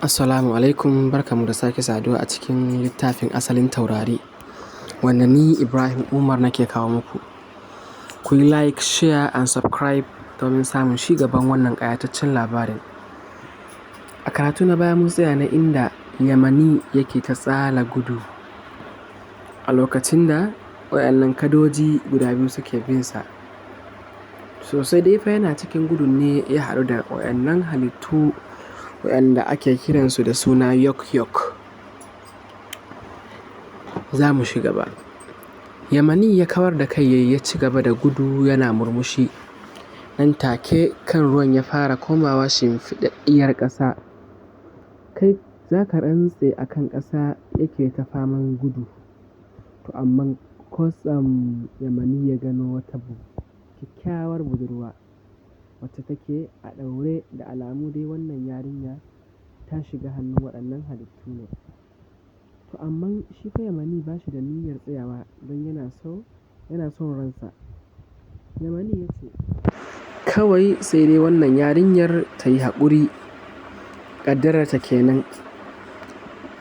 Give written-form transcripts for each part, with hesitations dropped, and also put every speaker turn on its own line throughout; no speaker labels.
Assalamu alaikum, barkanmu da sake saduwa a cikin littafin Asalin Taurari, wanda ni Ibrahim Umar nake kawo muku. Ku yi like, share and subscribe domin samun ci gaban wannan ƙayataccen labarin. A karatu na baya mun tsaya ne inda Yamani yake ta tsala gudu a lokacin da waɗannan kadoji guda biyu suke binsa. Sosai dai fa yana cikin gudun ne ya haɗu da waɗannan halittu waɗanda ake kiransu da suna yok-yok. Za mu ci gaba. Yamani ya kawar da kai ya ci gaba da gudu yana murmushi, nan take kan ruwan ya fara komawa shimfiɗaɗɗiyar ƙasa, kai za ka rantse a kan ƙasa yake ta faman gudu. To amman kwatsam Yamani ya gano wata kyakkyawar budurwa wacce take a ɗaure, da alamu dai wannan yarinya ta shiga hannun waɗannan halittu ne. To amman shi fa Yamani ba shi da niyyar tsayawa don yana son ransa. Yamani ya ce kawai sai dai wannan yarinyar ta yi haƙuri, ƙaddararta kenan,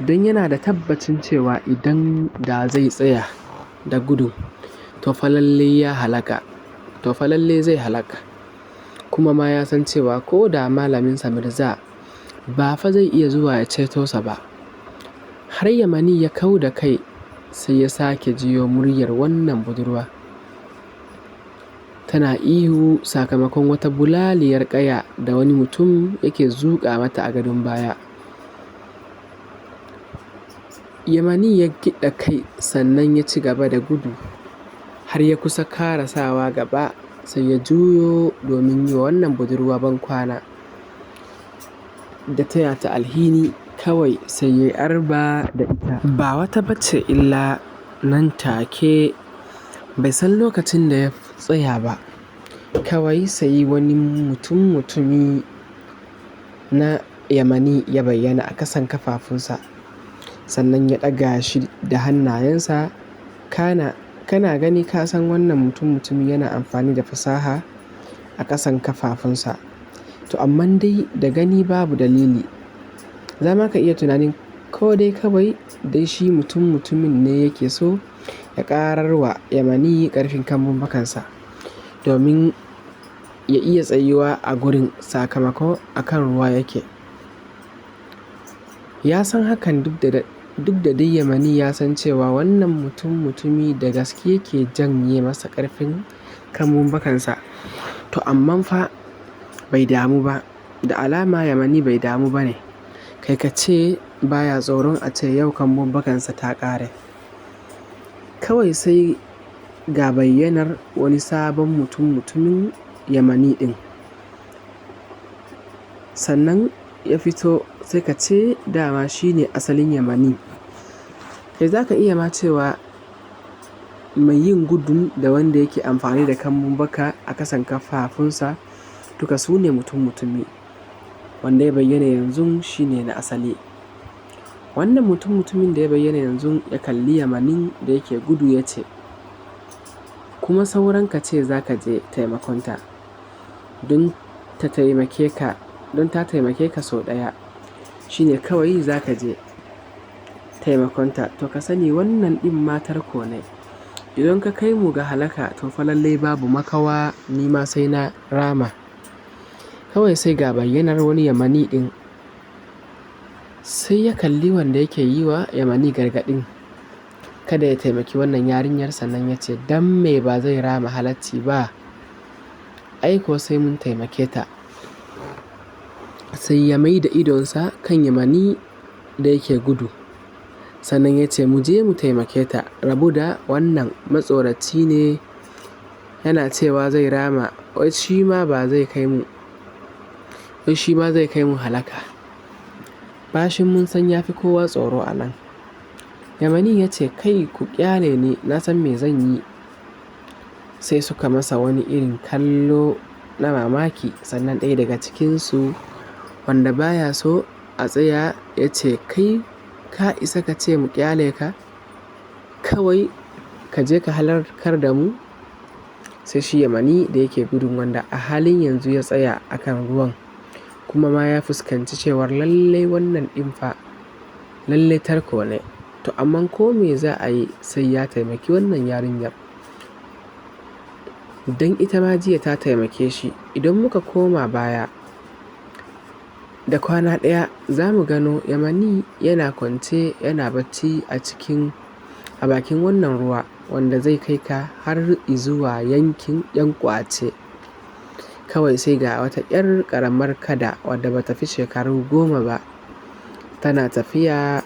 don yana da tabbacin cewa idan da zai tsaya da gudu to fa lallai ya halaka, to fa lallai zai halaka, kuma ma ya san cewa ko da malaminsa Mirza ba fa zai iya zuwa ya ceto sa ba. Har Yamani ya kau da kai sai ya sake jiyo muryar wannan budurwa tana ihu sakamakon wata bulaliyar ƙaya da wani mutum yake zuƙa mata a gadon baya. Yamani ya gyaɗa kai sannan ya cigaba da gudu har ya kusa ƙarasawa gaba sai ya juyo domin yi wa wannan budurwa bankwana da taya ta alhini, kawai sai ya yi arba da ita, ba wata ba ce illa nan take bai san lokacin da ya tsaya ba, kawai sai wani mutum-mutumi na Yamani ya bayyana a ƙasan ƙafafunsa, sannan ya ɗaga shi da hannayensa, kana kana gani ka san wannan mutum-mutumi yana amfani da fasaha a ƙasan ƙafafunsa. To amman dai da gani babu dalili za ma ka iya tunanin ko dai kawai dai shi mutum-mutumin ne yake so ya ƙarar wa Yamani ƙarfin kambun bakansa domin ya iya tsayuwa a gurin sakamakon a kan ruwa yake. Ya san hakan duk da dai Yamani ya san cewa wannan mutum-mutumi da gaske yake janye masa ƙarfin kambun bakansa. To amman fa bai damu ba, da alama Yamani bai damu ba ne, kai ka ce ba ya tsoron a ce yau kambun bakansa ta ƙare. Kawai sai ga bayyanar wani sabon mutum-mutumin Yamani ɗin, sannan ya fito sai ka ce dama shi ne asalin Yamani. Kai za ka iya ma cewa mai yin gudun da wanda yake amfani da kambun baka a ƙasan ƙafafunsa duka su ne mutum-mutumi, wanda ya bayyana yanzun shi ne na asali. Wannan mutum-mutumin da ya bayyana yanzun ya kalli Yamanin da yake gudu ya ce kuma sauran ka ce za ka je taimakonta don ta taimake ka, don ta taimake ka sau ɗaya shi ne kawai za ka je taimakonta, to ka sani wannan ɗin ma tarko ne, idan ka kai mu ga halaka to fa lallai babu makawa ni ma sai na rama. Kawai sai ga bayyanar wani Yamani ɗin, sai ya kalli wanda yake yi wa Yamani gargaɗin kada ya taimaki wannan yarinyar, sannan ya ce don me ba zai rama halacci ba, ai kuwa sai mun taimake ta. Sai ya maida idonsa kan Yamani da yake gudu, sannan ya ce mu je mu taimake ta, rabu da wannan matsoraci ne yana cewa zai rama, wai shi ma zai kai mu, wai shi ma zai kai mu halaka, bacin mun san ya fi kowa tsoro a nan. Yamani ya ce kai ku ƙyale ni na san me zan yi. Sai suka masa wani irin kallo na mamaki, sannan ɗaya daga cikinsu wanda ba ya so a tsaya ya ce kai ka isa ka ce mu ƙyale ka, kawai ka je ka halakar da mu. Sai shi Yamani da yake gudun wanda a halin yanzu ya tsaya a kan ruwan. Kuma ma ya fuskanci cewar lallai wannan ɗin fa lallai tarko ne. To amma ko me za a yi sai ya taimaki wannan yarinyar, don ita ma jiya ta taimake shi. Idan muka koma baya da kwana ɗaya, za mu gano Yamani yana kwance yana bacci a cikin a bakin wannan ruwa wanda zai kai ka har izuwa yankin ‘yan ƙwace. Kawai sai ga wata ‘yar ƙaramar kada wadda ba ta fi shekaru 10 ba tana tafiya,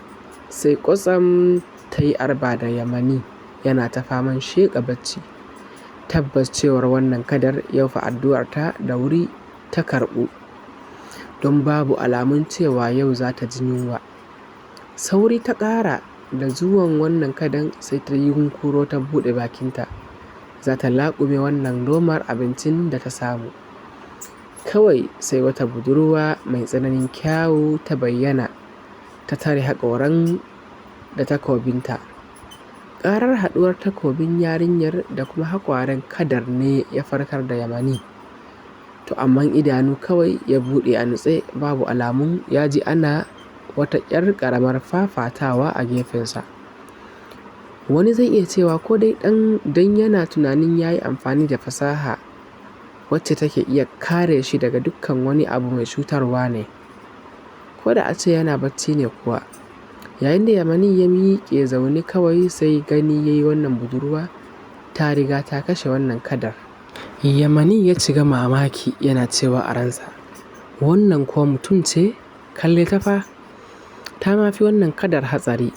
sai kwatsam ta yi arba da Yamani yana ta faman sheƙa bacci. Tabbas cewar wannan kadar yau fa addu'arta da wuri ta karɓu, don babu alamun cewa yau za ta ji yunwa. Sauri ta ƙara da zuwan wannan kadan, sai ta yunƙuro ta buɗe bakinta za ta laƙume wannan lomar abincin da ta samu. Kawai sai wata budurwa mai tsananin kyawu ta bayyana ta tare haƙoran da takobinta. Ƙarar haɗuwar takobin yarinyar da kuma haƙoran kadar ne ya farkar da Yamani. To amma idanu kawai ya buɗe a nutse, babu alamun ya ji ana wata ‘yar ƙaramar fafatawa a gefensa. Wani zai iya cewa ko dai don yana tunanin ya yi amfani da fasaha wacce take iya kare shi daga dukkan wani abu mai cutarwa ne, ko da a ce yana bacci ne kuwa. Yayin da Yamani ya miƙe zaune, kawai sai gani ya yi wannan budurwa ta riga ta kashe wannan kadar. Yamani ya shiga mamaki yana cewa a ransa, wannan ko mutum ce? Kalle ta fa, ta ma fi wannan kadar hatsari.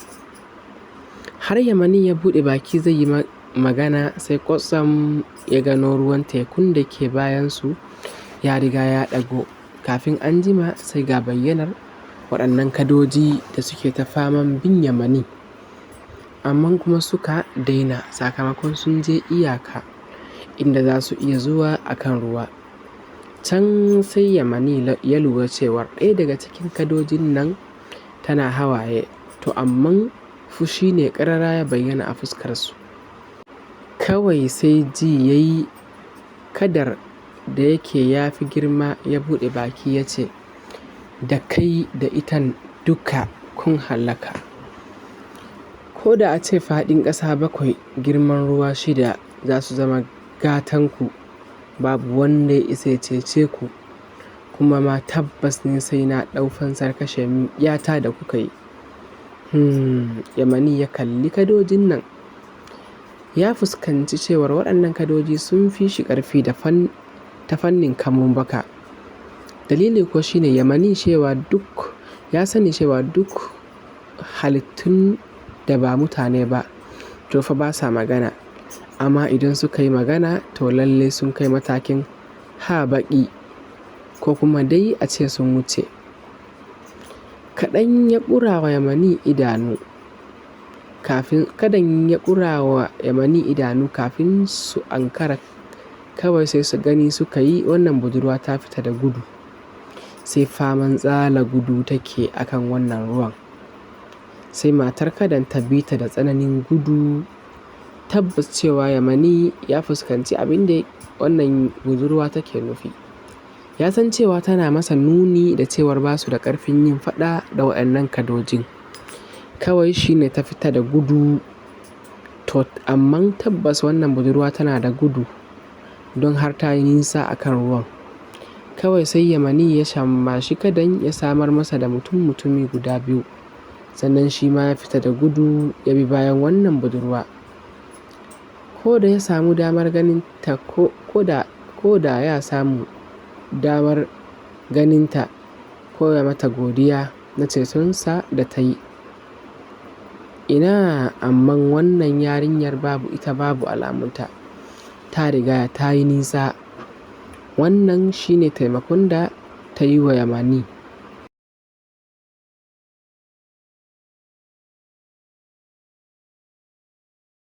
Har Yamani ya buɗe baki zai yi magana, sai kwatsam ya gano ruwan tekun da ke bayansu ya riga ya ɗago. Kafin anjima sai ga bayyanar waɗannan kadoji da suke ta faman bin Yamani, amma kuma suka daina sakamakon sun je iyaka inda za su iya zuwa a kan ruwa. Can sai Yamani ya lura cewa ɗaya daga cikin kadojin nan tana hawaye, to amman fushi ne ƙarara ya bayyana a fuskarsu. Kawai sai ji ya yi kadar da yake ya fi girma ya buɗe baki ya ce, da kai da itan duka kun hallaka. Ko da a ce faɗin ƙasa 7 girman ruwa 6 za su zama gatanku, babu wanda ya isa ya cece ku, kuma ma tabbas ne sai na ɗau fansar kashe min ‘yata da kuka yi. Yamani ya kalli kadojin nan, ya fuskanci cewar waɗannan kadoji sun fi shi ƙarfi ta fannin kambun baka. Dalili kuwa shi ne Yamani cewa duk ya sani cewa duk halittun da ba mutane ba to fa ba sa magana, amma idan suka yi magana to lallai sun kai matakin ha baƙi ko kuma dai a ce sun wuce. Kaɗan ya ƙura wa Yamani idanu kafin kadan ya ƙura wa Yamani idanu kafin su ankara, kawai sai su gani suka yi wannan budurwa ta fita da gudu, sai faman tsala gudu take a kan wannan ruwan. Sai matar kadan ta bi ta da tsananin gudu. Tabbas cewa Yamani ya fuskanci abin da wannan budurwa take nufi. Ya san cewa tana masa nuni da cewar ba su da ƙarfin yin faɗa da waɗannan kadojin. Kawai shi ne ta fita da gudu. To amma tabbas wannan budurwa tana da gudu don har ta yi nisa a kan ruwan. Kawai sai Yamani ya shammashi kadan ya samar masa da mutum-mutumi guda 2, sannan shi ma ya fita da gudu ya bi bayan wannan budurwa. Ko da ya samu damar ganinta ko da ya samu damar ganinta ko ya mata godiya na cetonsa da ta yi. Ina, amman wannan yarinyar babu ita, babu alamunta, ta riga ta yi nisa. Wannan shi ne taimakon da ta yi wa Yamani.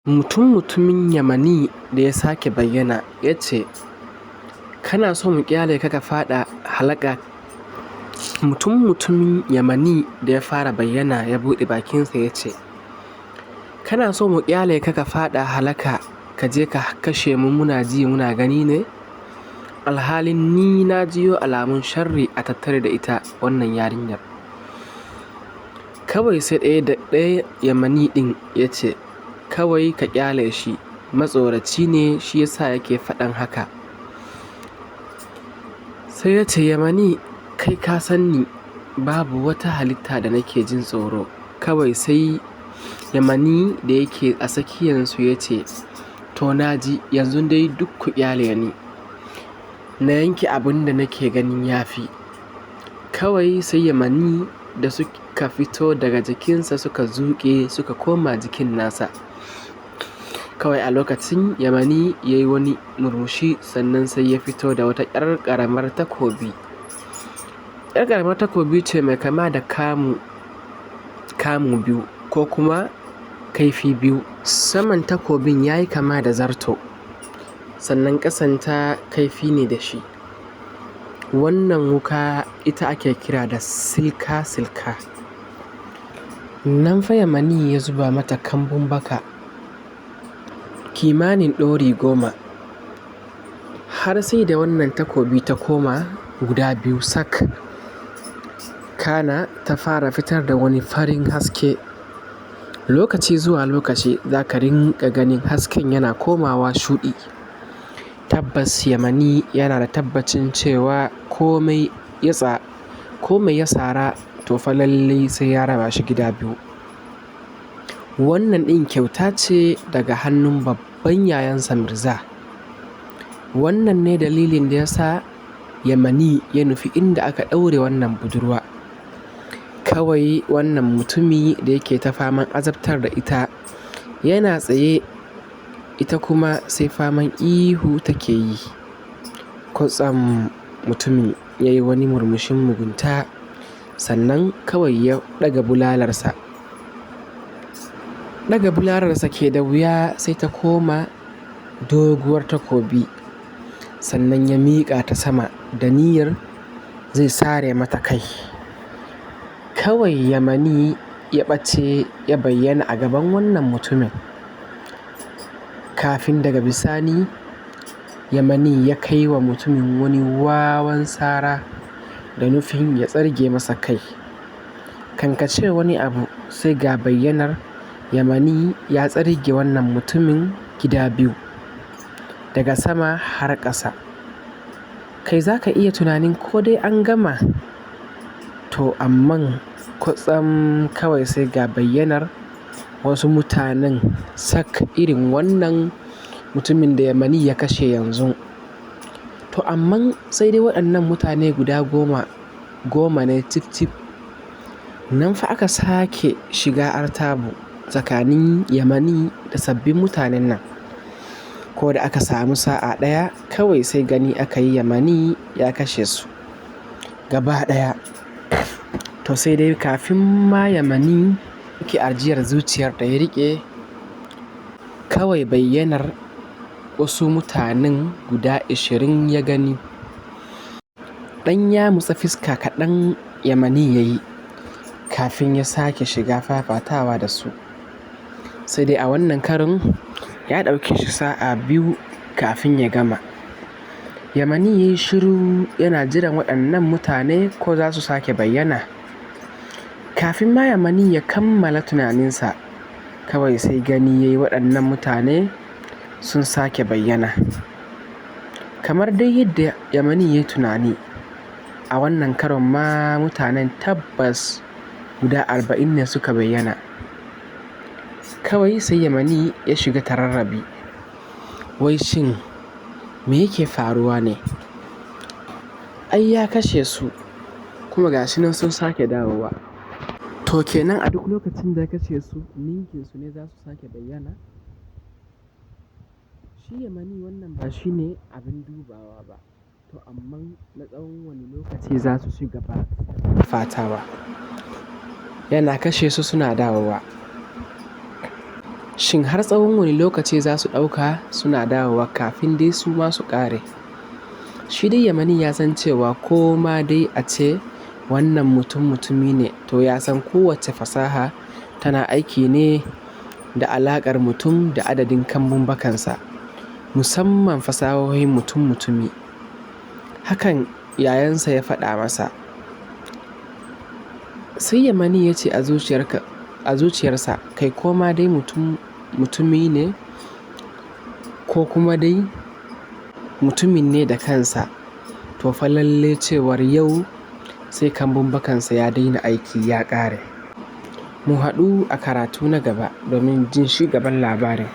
Mutum-mutumin Yamani da ya sake bayyana ya ce, kana so mu ƙyale ka ka faɗa halaka? Mutum-mutumin Yamani da ya fara bayyana ya buɗe bakinsa ya ce, kana so mu ƙyale ka ka faɗa halaka ka je ka kashe mu muna ji muna gani ne? Alhalin ni na jiyo alamun sharri a tattare da ita wannan yarinyar. Kawai sai ɗaya da ɗaya Yamani ɗin ya ce, kawai ka ƙyale shi, matsoraci ne shi ya sa yake faɗan haka. Sai ya ce, Yamani, kai ka san ni, babu wata halitta da nake jin tsoro. Kawai sai Yamani da yake a tsakiyansu ya ce, to na ji, yanzu dai duk ku ƙyale ni, na yanke abin da nake ganin ya fi. Kawai sai Yamani da suka fito daga jikinsa suka zuƙe suka koma jikin nasa. Kawai a lokacin Yamani ya yi wani murmushi, sannan sai ya fito da wata ‘yar ƙaramar takobi. ‘Yar ƙaramar takobi ce mai kama da kamu, kamu biyu ko kuma kaifi biyu. Saman takobin ya yi kama da zarto, sannan ƙasanta kaifi ne da shi. Wannan wuƙa ita ake kira da silka-silka. Nan fa Yamani ya zuba mata kambun baka kimanin ɗori 10, har sai da wannan takobi ta koma guda biyu sak. Kana ta fara fitar da wani farin haske. Lokaci zuwa lokaci za ka rinƙa ganin hasken yana komawa shuɗi. Tabbas Yamani yana da tabbacin cewa komai ya sara to fa lallai sai ya raba shi gida biyu. Wannan ɗin kyauta ce daga hannun babban yayansa Mirza. Wannan ne dalilin da ya sa Yamani ya nufi inda aka ɗaure wannan budurwa. Kawai wannan mutumi da yake ta faman azabtar da ita yana tsaye, ita kuma sai faman ihu take yi. Kwatsam mutumin ya yi wani murmushin mugunta, sannan kawai ya ɗaga bulalarsa. Ɗaga bulalarsa ke da wuya sai ta koma doguwar takobi, sannan ya miƙa ta sama da niyyar zai sare mata kai. Kawai Yamani ya ɓace ya bayyana a gaban wannan mutumin. Kafin daga bisani Yamani ya kai wa mutumin wani wawan sara da nufin ya tsarge masa kai. Kankace wani abu sai ga bayyanar Yamani ya tsarge wannan mutumin gida biyu, daga sama har ƙasa. Kai za ka iya tunanin ko dai an gama, to amman kwatsam kawai sai ga bayyanar wasu mutanen sak irin wannan mutumin da Yamani ya kashe yanzu. To amman sai dai waɗannan mutane guda 10 ne cif-cif. Nan fa aka sake shiga artabu tsakanin Yamani da sabbin mutanen nan. Ko da aka samu sa'a ɗaya kawai sai gani aka yi Yamani ya kashe su gaba ɗaya. To sai dai kafin ma Yamani yake ajiyar zuciyar da ya riƙe, kawai bayyanar wasu mutanen guda 20 ya gani. Ɗan ya mutsa fiska kaɗan Yamani ya yi kafin ya sake shiga fafatawa da su. Sai dai a wannan karon ya ɗauke shi sa'a 2 kafin ya gama. Yamani ya yi shiru yana jiran waɗannan mutane ko za su sake bayyana. Kafin ma Yamani ya kammala tunaninsa, kawai sai gani ya yi waɗannan mutane sun sake bayyana. Kamar dai yadda Yamani ya yi tunani, a wannan karon ma mutanen tabbas guda 40 ne suka bayyana. Kawai sai Yamani ya shiga tararrabi. Wai shin me yake faruwa ne? Ai ya kashe su kuma ga shi nan sun sake dawowa. To kenan a duk lokacin da ya kashe su, ninkinsu ne za su sake bayyana? Shi Yamani wannan ba shi ne abin dubawa ba. To amman na tsawon wani lokaci za su ci gaba da fafatawa. Yana kashe su suna dawowa. Shin har tsawon wani lokaci za su ɗauka suna dawowa kafin dai su ma su ƙare? Shi dai Yamani ya san cewa ko ma dai a ce wannan mutum mutumi ne, to ya san kowace fasaha tana aiki ne da alaƙar mutum da adadin kambun bakansa, musamman fasahohin mutum mutumi. Hakan yayansa ya faɗa masa. Sai Yamani ya ce a zuciyarsa, kai koma dai mutumi ne ko kuma dai mutumin ne da kansa, to fa lallai cewar yau sai kambun bakansa ya daina aiki ya ƙare. Mu haɗu a karatu na gaba domin jin ci gaban labarin.